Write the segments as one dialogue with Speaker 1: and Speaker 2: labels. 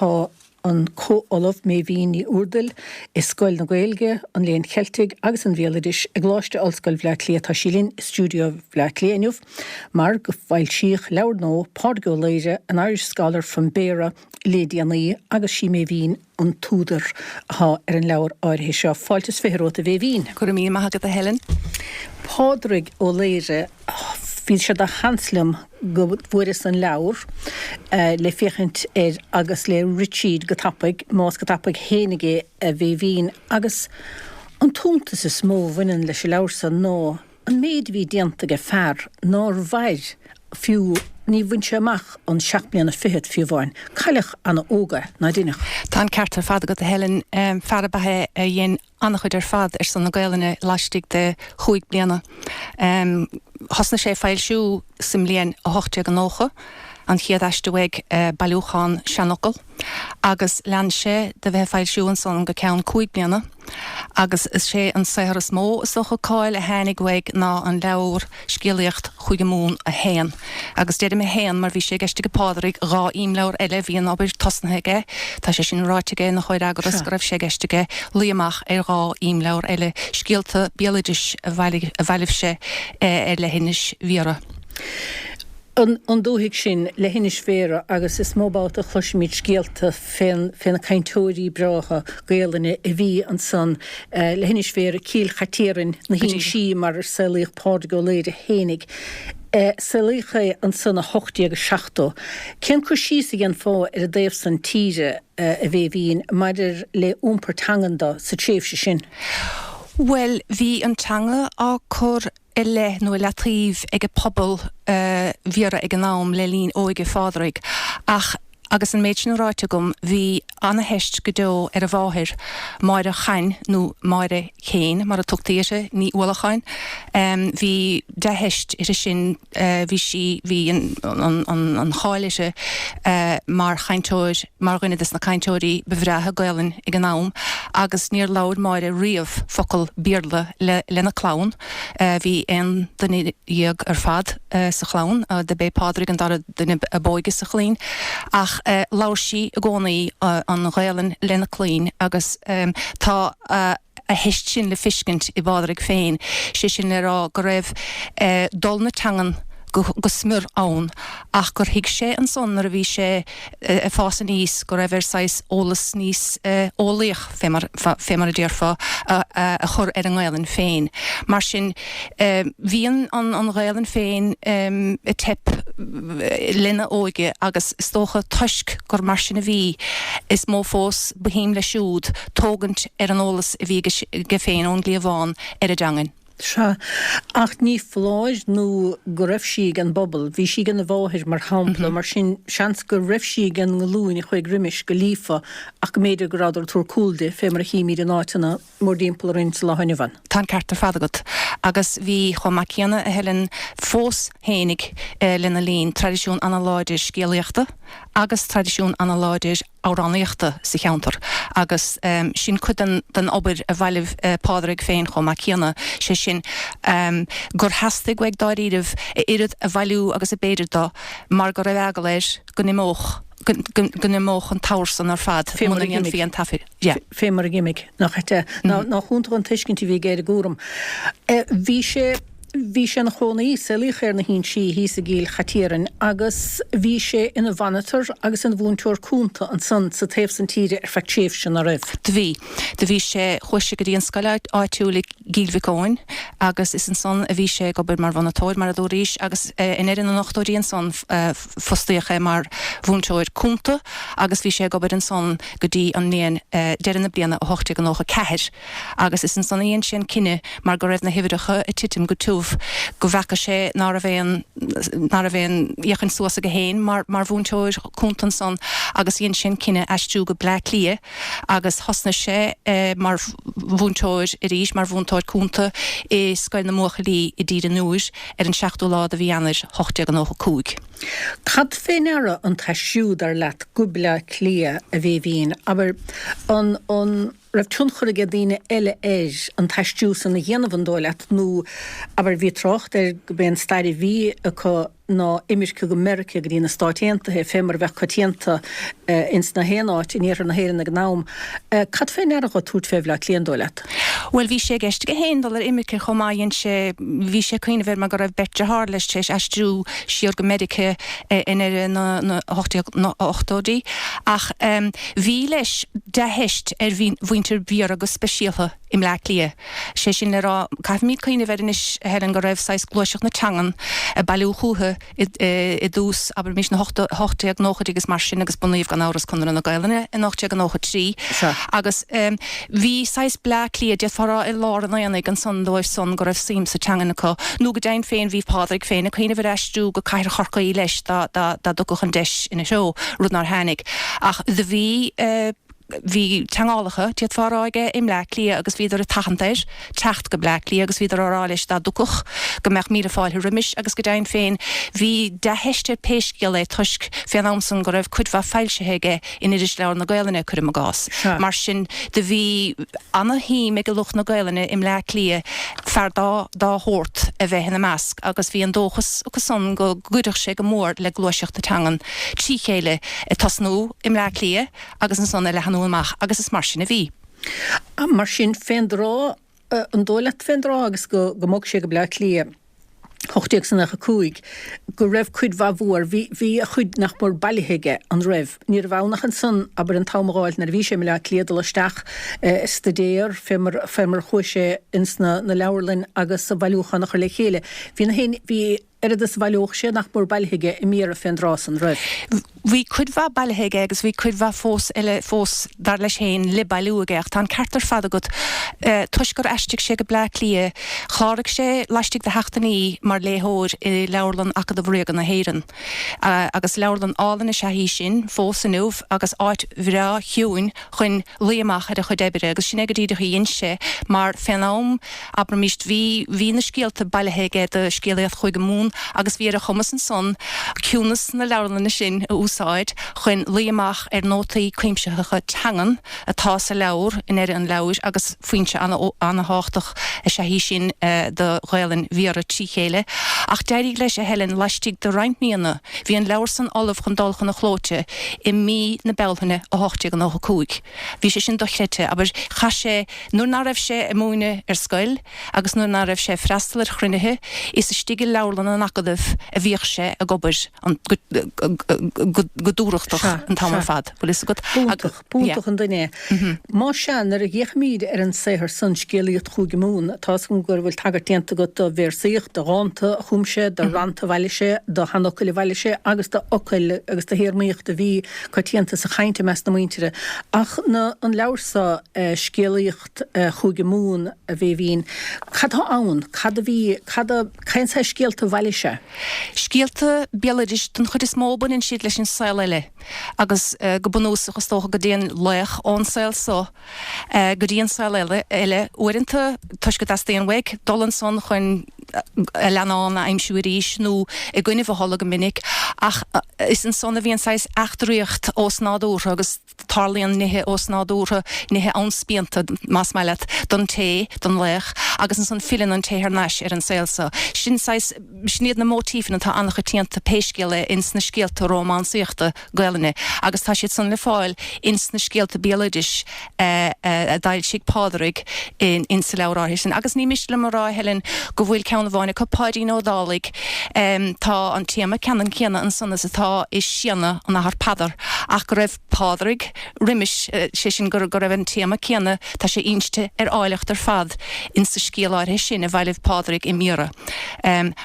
Speaker 1: Tá an Comh-Ollamh Méidhbhín Ní Úrdail i Scoil na Gaeilge, an Léinn Cheiltigh agus an Bhéaloidis i gColáiste Ollscoile Bhaile Átha Cliath. Tá sí linn i stiúideo Bhaile Átha Cliath inniu mar go foilsíodh leabhar nua, Pádraig Ó Laoghaire, An Irish Scholar from Béara le déanaí agus sí Méidhbhín an t-údar atá ar an leabhar áirithe seo. Fáilte is 20 romhat a Mhéidhbhín.
Speaker 2: Go raibh míle maith agat a Helen.
Speaker 1: Pádraig Ó Laoghaire, Bhí sé de sheans liom go bhfuaireas an leabhar le féachaint air agus le rith tríd go tapaidh, más go tapaidh fhéinig é a Mhéidhbhín, agus an t-iontas is mó a bhaineann leis an leabhar so ná an méid a bhí déanta age fear nár mhair fiú, ní bhain sé amach an seacht mbliana fichead fiú amháin. Cailleadh ana-óg é, ná deineadh?
Speaker 2: Tá an ceart ar fad agat a Helen. Fear ab ea é a dhein an-chuid ar fad ar son na Gaelainne laistigh de chúig bliana. Thosnaigh sé ag foilsiú sa mbliain 1890, an chéad aiste uaidh, bailiúchán seanfhocal, agus lean sé de bheith ag foilsiú ansan go ceann cúig bliana agus is é an saothar is mó, is dócha, cáil a tháinig uaidh ná an leabhar Scéalaíocht Chúige Mumhan 1. Agus deirim 1 mar bhí sé i gceist ag Pádraig 2 imleabhar eile, bhí an obair tosnaithe aige, tá sé sin ráite aige ina chomhfhreagras go raibh sé i gceist aige luí amach ar 2 imleabhar eile, scéalta béaloidis a bhailigh sé ar leithinis Bhiorra.
Speaker 1: An dúthaigh sin, leithinis Bhéarra, agus is mó babhta a chloisimid scéalta fé na cainteoirí breátha Gaelainne a bhí ansan, leithinis Bhéarra, Cill Chait Iarainn, na hInsí mar ar saolaíodh Pádraig Ó Laoghaire fhéinig. Saolaíodh é ansan i 1870. Cén cur síos a dhéanfá ar an dtaobh san tíre, a Mhéidhbhín, maidir le iompar teangan do sa tréimhse sin?
Speaker 2: Bhuel, bhí an teanga á cur i leith nó i leataobh ag pobal Bhiorra ag an am le linn óige Phádraig ach agus an méid sin ráite agam bhí ana-theist go deo ar a mháthair, Máire Chain nó Máire Chéin mar a tugtaí uirthi, Ní Uallacháin. Bhí dea-theist uirthi sin, bhí sí, bhí an cháil uirthi mar chainteoir, mar dhuine des na cainteoirí ba bhreátha Gaolainn ag an am agus níor labhair Máire riamh focal Béarla lena clann. Bhí aon duine dhéag ar fad sa chlann, do b'é Pádraig an dara duine ab óige sa chlainn, ach labhair sí i gcónaí an Ghaelainn lena clainn agus tá a theist sin le feiscint i bPádraig féin, sé sin le rá go raibh dul na teangan go smior ann ach gur thuig sé ansan nuair a bhí sé ag fás aníos go raibh air saghas eolas níos eolaíoch, fé mar, fé mar a déarfá, a chur ar an nGaelainn féin. Mar sin, bhí an, an Ghaelainn féin ag teip lena óige agus is dócha toisc gur mar sin a bhí, is mó fós ba shuim leis siúd tógaint ar an eolas a bhí aige féin ón gcliabhán ar an dteangain.
Speaker 1: Sea, ach ní foláir nó go raibh sí ag an bpobal. Bhí sí ag an mháthair, mar shampla, mar sin seans go raibh sí ag an nglúin a chuaigh roimis go líofa ach go mb'fhéidir go rabhadar ag tabhairt cúl di, fé mar a chímíd in áiteanna mórdtimpeall orainn sa lá inniu ann.
Speaker 2: Tá an ceart ar fad agat. Agus bhí, chomh maith céanna, a Helen, fós fhéinig lena linn, traidisiún ana-láidir scéalaíochta agus traidisiún ana-láidir amhránaíochta sa cheantar agus sin cuid den obair a bhailigh Pádraig féin chomh maith céanna, sé sin gur theastaigh uaidh dáiríribh a oiread a bhailiú agus a b'fhéidir dó mar go raibh eagal air go n-imeodh go n-imeodh an t-abhar san ar fad muna ndéanfaí an taifead.
Speaker 1: Yeah. Fé mar a d'imigh. Nach ait é? Nach iontach an tuiscint a bhí aige ar an gcúram. Bhí sé. Bhí sé ina chónaí, saolaíodh é ar na hInsí thíos i gCill Chait Iarainn agus bhí sé ina mhonitor agus ina mhúinteoir cúnta ansan sa taobh san tíre ar feadh tréimhse, ná raibh?
Speaker 2: Do bhí. Do bhí sé, chuaigh sé go dtí an scoil áitiúil i gCill Mhic Eoin agus is ansan a bhí sé ag obair mar mhonatóir, mar a dúraís, agus i ndeireadh na n-ochtóidí ansan fostaíodh é mar mhúinteoir cúnta agus bhí sé ag obair ansan go dtí an mbliain, deireadh na bliana 1894. Agus is ansan a dhein sé an cinneadh, mar go raibh na huimhreacha ag titim go tiubh, go bhfeaca sé ná raibh aon, ná raibh aon fhéachaint suas aige féin mar, mar mhúinteoir cúnta ansan agus dhein sé an cinneadh aistriú go Bleá Cliath agus thosnaigh sé mar mhúinteoir arís, mar mhúinteoir cúnta i Scoil na mBuachaillí i dTír an Iúir ar an seachtú lá de mhí Eanáir 1895.
Speaker 1: Cad fé ndeara an t-aistriú, dar leat, go Bleá Cliath, a Mhéibhín? Abair, an, an. Raibh tionchar aige daoine eile air an t-aistriú san a dhéanamh an dóigh leat nó abair bhí trácht air go b'é an stair a bhí acu ná imirce go Meirice go dtí na Stáit Aontaithe fé mar a bheadh coitianta ins na haon áit in iarthar na hÉireann ag an am. Cad fé ndeara dho tabhairt fé Bhleá Cliath an dóigh leat?
Speaker 2: Bhuel bhí sé i gceist aige féin dul ar imirce chomh maith dhein sé bhí sé ag cuimhneamh air mar go raibh beirt deartháir leis tar éis aistriú siar go Meirice i ndeireadh na 1880idí ach Bhí, leis, dea-theist ar mhuintir Bhiorra go speisialtha i mBleá Cliath. Sé sin le rá, caithfimid cuimhneamh air anois, a Helen, go raibh saghas gluaiseacht na teangan ag bailiú chúithi i dtús, abraimis, na 1890idí agus mar sin agus bunaíodh gan amhras Conradh na Gaelainne in 1893 agus bhí saghas Bleá Cliath, d'fhéadfá a rá, i lár an aonaigh ansan dóibh san go raibh suim sa teangain acu. Nó go deimhin féin bhí Pádraig féin ag cuimhneamh ar aistriú go cathair Chorcaí leis dá dtiocfadh an deis ina threo, rud nár tháinig. Ach do bhí, bhí teangmhálacha, d'fhéadfá a rá, aige i mBleá Cliath agus bhíodar ag tathant air teacht go Bleá Cliath agus bhíodar á rá leis dá dtiocfadh go mbeadh míle fáilte roimis agus go deimhin féin bhí dea-theist air pé scéal é toisc fén am san go raibh cuid mhaith foilsithe aige in Irisleabhar na Gaelainne, cuirim i gcás. Mar sin do bhí ana-shuim ag lucht na Gaelainne i mBleá Cliath fear dá dá shórt a bheith ina measc agus bhí an dóchas acu san go gcuirfeadh sé go mór le gluaiseacht na teangan trí chéile, ag tosnú i mBleá Cliath agus ansan ag leathnú amach agus is mar sin a bhí.
Speaker 1: Mar sin, fén dtráth, an dóigh leat fén dtráth agus go go mbog sé go Bleá Cliath, 1895, go raibh cuid mhaith mhór, bhí, bhí a chuid nach mór bailithe aige, an raibh? Ní raibh ann ach ansan, abair, an t-am a dh'fháilt nuair a bhí sé i mBleá Cliath dul isteach ag stuidéar fé mar, fé mar a chuaigh sé ins na, na leabharlainn agus a bhailiúchán a chur le chéile. Bhí na haon, bhí oiread is a bhaileodh sé nach mór bailithe aige i mBiorra fén dtráth san, raibh?
Speaker 2: Bhí cuid mhaith bailithe aige agus bhí cuid mhaith fós eile fós, dar leis féin, le bailiú aige ach tá an ceart ar fad agat. Toisc gur aistrigh sé go Bleá Cliath, chláraigh sé laistigh de sheachtainí mar léitheoir i Leabharlann Acadamh Ríoga na hÉireann. Agus leabharlann álainn is ea í sin fós inniu agus áit bhreá chiúin chun luí amach ar a chuid oibre agus sin é go díreach a dhein sé mar fén am, abraimis, bhí, bhí na scéalta bailithe aige do Scéalaíocht Chúige Mumhan agus bhí ar a chumas ansan ciúnas na leabharlainne sin a úsáid chun luí amach ar nótaí cuimsitheacha teangan atá sa leabhar i ndeireadh an leabhair agus foinse ana-thábhachtach is ea í sin do Ghaelainn Bhiorra trí chéile. Ach d'éirigh leis, a Helen, laistigh de roinnt míonna, Bhí an leabhar san ullamh chun dul chun an chlóite i mí na Bealtaine 1895. Bhí sé sin dochreidte. Abair, chaith sé, nuair ná raibh sé ag múineadh ar scoil agus nuair ná raibh sé ag freastal ar chruinnithe, is istigh i leabharlann an Acadaimh a bhíodh sé ag obair an, go dúthrachtach an t-am ar fad. Bhfuil fhios agat?
Speaker 1: B'iontach. B'iontach an duine é. Más ea, nuair a fhéachaimíd ar an saothar san, Scéalaíocht Chúige Mumhan, tá's agam go bhfuil tagairt déanta agat do véarsaíocht, do dhánta a chum sé, do rannta a bhailigh sé, do sheanfhocail a bhailigh sé agus do fhocail agus do théarmaíocht a bhí coitianta sa chaint i measc na muintire. Ach na, an leabhar so, Scéalaíocht Chúige Mumhan, a Mhéibhín, cad tá ann? Cad a bhí, cad a, cén saghas scéalta a bhailigh sé?
Speaker 2: Scéalta béaloidis den chuid is mó, baineann siad leis an saol eile. Agus go bunúsach, is dócha go dtéann laoch ón saol so go dtí an saol eile uaireanta toisc go dteastaíonn uaidh dul ansan chun a leannán a aimsiú arís nó i gcoinnibh a thola go minic. Ach is ansan a bhíonn saghas eachtraíocht ósnádúrtha agus tarlaíonn nithe ósnádúrtha, nithe anspíonta, más maith leat, don té, don laoch, agus ansan filleann an té thar n-ais ar an saol so. Sin saghas. Sin iad na móitífeanna atá an-choitianta pé scéal é ins na scéalta rómánsaíochta Gaelainne agus tá siad san le fáil ins na scéalta béaloidis a d'fhoilsigh Pádraig in sa leabhar áirithe sin. Agus ní miste liom a rá, a Helen, go bhfuil ceann amháin acu, Páidín Ó Dálaigh, tá an téama ceannann céanna ansan is atá i Séanadh an Athar Peadar ach go raibh Pádraig roimis, sé sin go raibh an téama céanna, tá sé inste ar áilleacht ar fad in sa scéal áirithe sin a bhailigh Pádraig i mBiorra.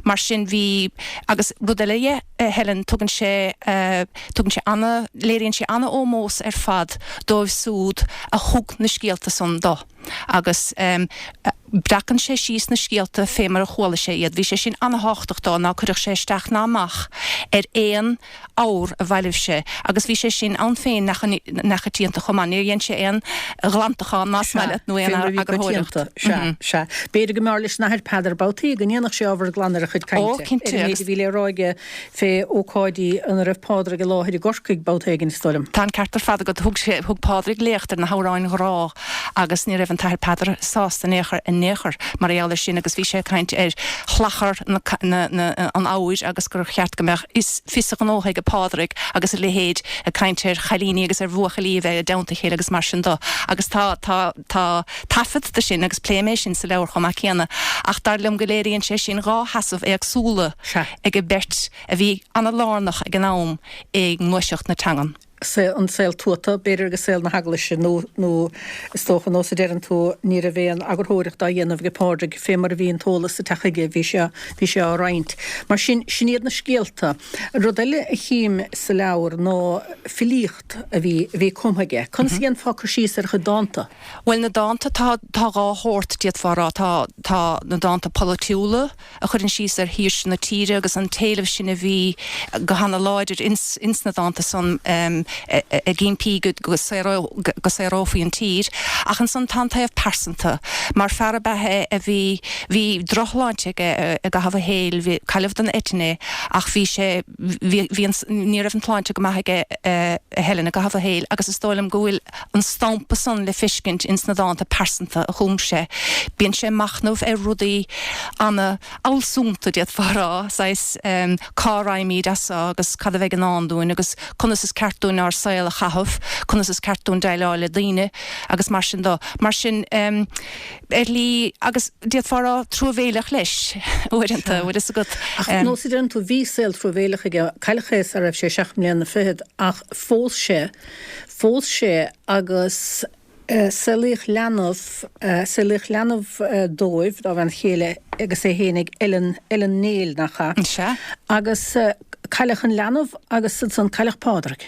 Speaker 2: Mar sin bhí, agus rud eile dhe, a Helen, tugann sé, tugann sé ana, léiríonn sé ana-ómós ar fad dóibh súd a thug na scéalta san do agus breacann sé síos na scéalta fé mar a chuala sé iad. Bhí sé sin ana-thábhachtach dó, ná cuirfeadh sé isteach ná amach ar aon ábhar a bhailigh sé agus bhí sé sin ann féin neamhchoitianta chomh maith. Níor dhein sé aon ghlantachán, más maith leat, nó aon eagarthóireacht.
Speaker 1: Sea, sea. B'fhéidir go mb'fhearr leis an Athair Peadar babhtaí go ndéanfadh sé ábhar glan ar a chuid cainte.
Speaker 2: Ó, cinnte,
Speaker 1: ar an méid a bhí le rá aige fé ócáidí ina raibh Pádraig i láthair i gCorcaigh babhta éigin, is dóigh liom.
Speaker 2: Tá an ceart ar fad agat. Thug sé, thug Pádraig léacht ar na hamhráin ghrá. Agus ní raibh an tAthair Peadar sásta in aon chor, in aon chor mar gheall air sin agus bhí sé ag caint ar shlachar na, na, na, an abhair agus gur cheart go mbeadh fhios, fios a ghnótha ag Pádraig agus a leithéid, ag caint ar chailíní agus ar bhuachaillí a bheith i dteannta a chéile agus mar sin do. Agus tá, tá, tá taifead de sin agus pléim é sin sa leabhar chomh maith céanna. Ach dar liom go léiríonn sé sin dhá sheasamh éagsúla ag an bheirt a bhí ana-lárnach ag an am i ngluaiseacht na teangan.
Speaker 1: an saol tuata, b'fhéidir, agus saol na heaglaise, nó, nó is dócha, nós a deireann tú, ní raibh aon eagarthóireacht á dhéanamh ag Pádraig, fé mar a bhí an t-eolas ag teacht chuige, bhí sé, bhí sé á roinnt. Mar sin, sin iad na scéalta. Rud eile a chím sa leabhar ná filíocht a bhí, a bhí cumtha aige. Conas a dhéanfá cur síos ar a chuid dánta?
Speaker 2: Bhuel, na dánta, tá, tá dhá shórt, d'fhéadfá a rá. Tá, tá na dánta polaitiúla, a chuireann síos ar shaoirse na tíre agus an t-éileamh sin a bhí go hana láidir ins na dánta san ag impí go saorófaí an tír. Ach ansan tá an taobh pearsanta. Mar fear ab ea é a bhí, bhí drochshláinte aige i gcaitheamh a shaoil, bhí, cailleadh den eitinn é ach bhí sé, bhí, bhí an, ní raibh an tsláinte go maith aige a Helen i gcaitheamh a shaoil agus is dóigh liom go bhfuil an stampa san le feiscint ins na dánta pearsanta a chum sé. Bíonn sé ag machnamh ar rudaí ana fhealsúnta, d'fhéadfá a rá, saghas cá raghaimíd as seo agus cad a bheidh i ndán dúinn agus conas is ceart dúinn ár saol a chaitheamh, conas is ceart dúinn déileáil le daoine agus mar sin do. Mar sin, ar shlí, agus d'fhéadfá a rá truamhéileach leis uaireanta, bhfuil fhios agat.
Speaker 1: Ach nós a deireann tú, bhí saol truamhéileach aige, cailleadh é sara raibh sé seacht mbliana fichead ach phós sé, Phós sé agus saolaíodh leanbh, saolaíodh leanbh dóibh, dá bhean chéile agus é fhéinig, Ellen, Ellen Néill, nach ea?
Speaker 2: Sea.
Speaker 1: Agus cailleadh an leanbh agus ansan cailleadh Pádraig.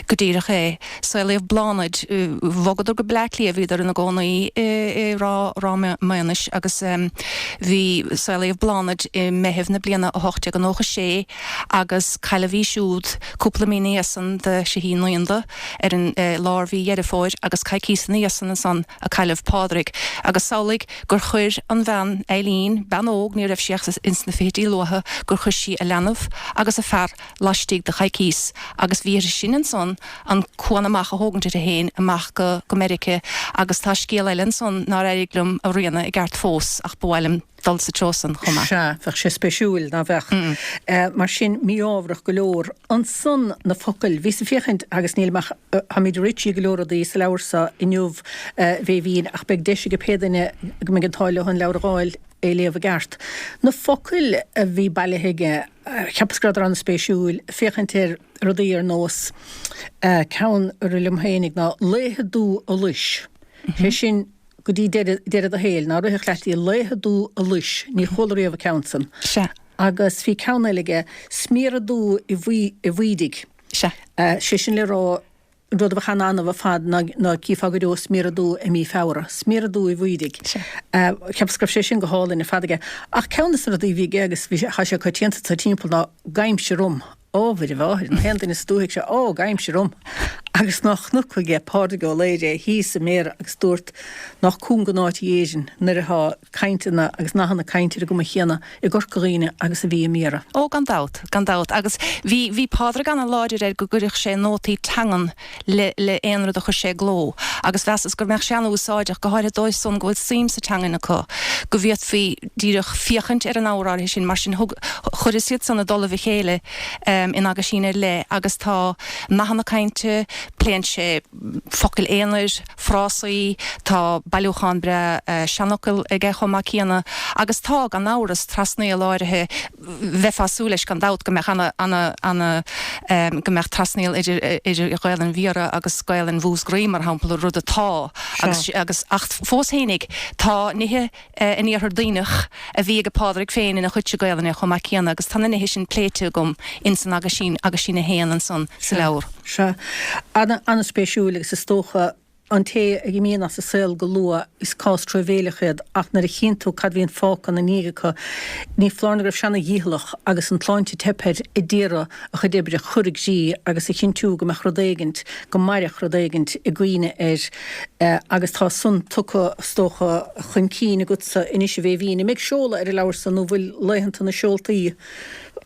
Speaker 2: Go díreach é. Saolaíodh Bláthnaid. Bhogadar go Bleá Cliath, bhíodar ina gcónaí i Ráth, Ráth Maonais agus bhí, saolaíodh Bláthnaid i Meitheamh na bliana 1896 agus cailleadh í siúd cúpla mí ina dhiaidh san do Shithí Naíonda ar an lár mhí Dheireadh Fómhair agus coicíos ina dhiaidh san ansan a cailleadh Pádraig. Agus samhlaigh gur chuir an bhean, Eileen, bean óg, ní raibh sí ach ins na fichidí luatha, gur chuir sí a leanbh agus a fear laistigh de choicíos agus bhí uirthi sin ansan an cuan amach a thógaint uirthi féin amach go go Meirice agus tá scéal eile ansan nár éirigh liom a rianadh i gceart fós ach ba mhaith liom dul sa treo san chomh maith.
Speaker 1: Sea, bheadh sé spéisiúil, ná bheadh? Mar sin, mí-ámharach go leor. Ansan, na focail. Bhíos ag féachaint, agus nílim ach, táimid ag rith trí go leor rudaí sa leabhar so inniu, a Bhéibhinn, ach beidh deis ag pé duine go mbeidh an t-ádh leo an leabhar a dh'fháil, é a léamh i gceart. Na focail a bhí bailithe aige, cheapas go rabhadar an-spéisiúil, féachaint ar rudaí ar nós, ceann a rith liom féinig ná 'laetha dubha allais'. Sé sin, go dtí deireadh, deireadh do shaoil, ná rithfeadh leat í, laetha dubha allais, ní chuala riamh an ceann san.
Speaker 2: Sea.
Speaker 1: Agus bhí ceann eile aige, smiara dubha i bhfaoi, i bhfaoidigh.
Speaker 2: Sea.
Speaker 1: Sé sin le rá, an rud a bheadh an-annamh ar fad ná, ná cífeá go deo smiara dubha i mí Feabhra. Smiara dubha i bhfaoidigh.
Speaker 2: Sea.
Speaker 1: Cheapas go raibh sé sin go hálainn ar fad aige. Ach ceann de na rudaí a bhí aige agus bhí sé, thá sé coitianta sa timpeall ná gabhaimse rum. Ó, Mhuire Mháthair, an t-aon duine sa dúthaigh seo, ó, gabhaimse rum! Agus nách chonac aige Pádraig Ó Laoghaire thíos i mBéarra agus dúirt nách cúng an áit í Éirinn nuair athá cainteanna agus nathanna cainte ar an gcuma chéanna i gCorca Dhuibhne agus a bhí i mBiarra.
Speaker 2: Ó, gan dabht, gan dabht. Agus bhí, bhí Pádraig ana-láidir air go gcuirfeadh sé nótaí teangan le, le aon rud a chuir sé i gcló. Agus mheasas go mbeadh sé an-úsáideach, go háirithe dóibh san go bhfuil suim sa teangain acu, go bhféadfaí díreach féachaint ar an abhar áirithe sin. Mar sin, thug, chuireas iad san i dtoll a chéile in aguisín ar leith agus tá nathanna cainte, pléann sé focail aonair, frásaí, tá bailiúchán breá seanfhocal aige chomh maith céanna agus tá, gan amhras, trasnaíl áirithe, bheifeá ag súil leis gan dabht go mbeadh ana, ana, ana, go mbeadh trasnaíl idir, idir Ghaelainn Bhiorra agus Gaelainn Mhúscraí, mar shampla, rud atá agus, agus, ach fós fhéinig, tá nithe in Iarthar Duibhneach a bhí ag Pádraig féin ina chuidse Gaelainne chomh maith céanna agus tá na nithe sin pléite agam ins an aguisín, aguisín 1 ansan sa leabhar.
Speaker 1: Sea. Ana, ana-spéisiúil agus is dócha an té a imíonn as an saol go luath, is cás truamhéileach iad ach nuair a chíonn tú cad bhíonn fágtha ina ndiaidh acu, ní foláir nó go raibh sé ana-dhícheallach agus an tsláinte ag teip air a d'iarraidh a chuid oibre a chur i gcrích agus a chinntiú go mbeadh rud éigint, go mairfeadh rud éigint i gcuimhne air agus tá san tugtha, is dócha, chun cinn agatsa anois a Bhéibhinn. An mbeidh seoladh ar an leabhar san nó bhfuil laethanta na seoltaí.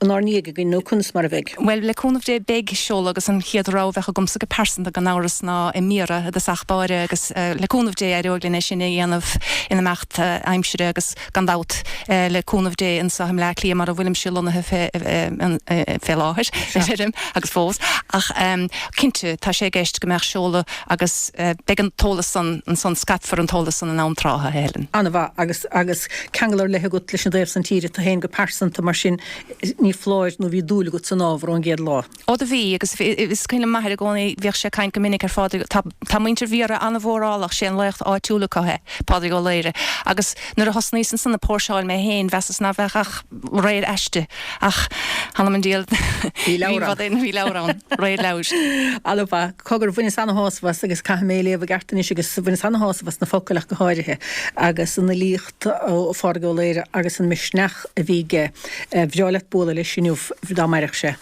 Speaker 1: inár ndiaidh againn nó conas mar a bheidh?
Speaker 2: Bhuel, le cúnamh Dé beidh seoladh agus an chéad rogha a bheadh agamsa go pearsanta gan amhras ná i mBiorra i dtosach báire agus le cúnamh Dé éireoidh linn é sin a dhéanamh in imeacht aimsire agus gan dabht le cúnamh Dé anseo i mBleá Cliath mar a bhfuilimse lonnaithe fé láthair, deirim, agus fós. Ach cinnte tá sé i gceist go mbeadh seoladh agus beidh an t-eolas san ansan, scaipfear an t-eolas san in am trátha, a Helen.
Speaker 1: An-mhaith. Agus, agus ceangal ar leith agat leis an dtaobh san tíre, tú féin go pearsanta, mar sin ní foláir nó bhí dúil agat san ábhar ón gcéad lá.
Speaker 2: Ó do bhí, agus is cuimhin liom m'athair i gcónaí, bhíodh sé ag caint go minic ar Phádraig, tá, tá muintir Bhiorra an-mhórálach, sé an laoch áitiúil acu é, Pádraig Ó Laoghaire, agus nuair a thosnaíos ansan ag póirseáil mé féin, mheasas ná bheadh ach réir aisti, ach th'anam 'on diabhal,
Speaker 1: Bhí leabhar ann.
Speaker 2: Bhí leabhar ann, réir leabhair.
Speaker 1: An-mhaith. Cogar, bhaineas ana-shásamh as agus caithfidh mé é léamh i gceart anois agus bhaineas ana-shásamh as na focail ach go háirithe agus an fhilíocht ó Phádraig Ó Laoghaire agus an misneach a bhí aige. Bhreá leat bualadh leis inniu dá mairfeadh sé.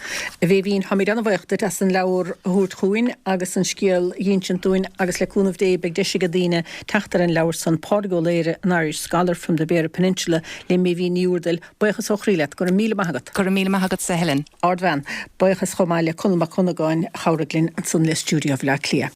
Speaker 1: A Mhéibhín, táimid an-bhaoch duit as an leabhar a thabhairt chugainn agus an scéal a dh'insint dúinn agus le cúnamh Dé beidh deis age daoine teacht ar an leabhar san, Pádraig Ó Laoghaire, An Irish Scholar from the Beara Peninsula le Méibhín Ní Úrdail. Buíochas ó chroí leat. Go raibh míle maith agat.
Speaker 2: Go raibh míle maith agatsa, Helen.
Speaker 1: Ardbhean. Buíochas chomh maith le Conall Mac Cunagáin a chabhraigh linn ansan le stiúideo Bhaile Átha Cliath.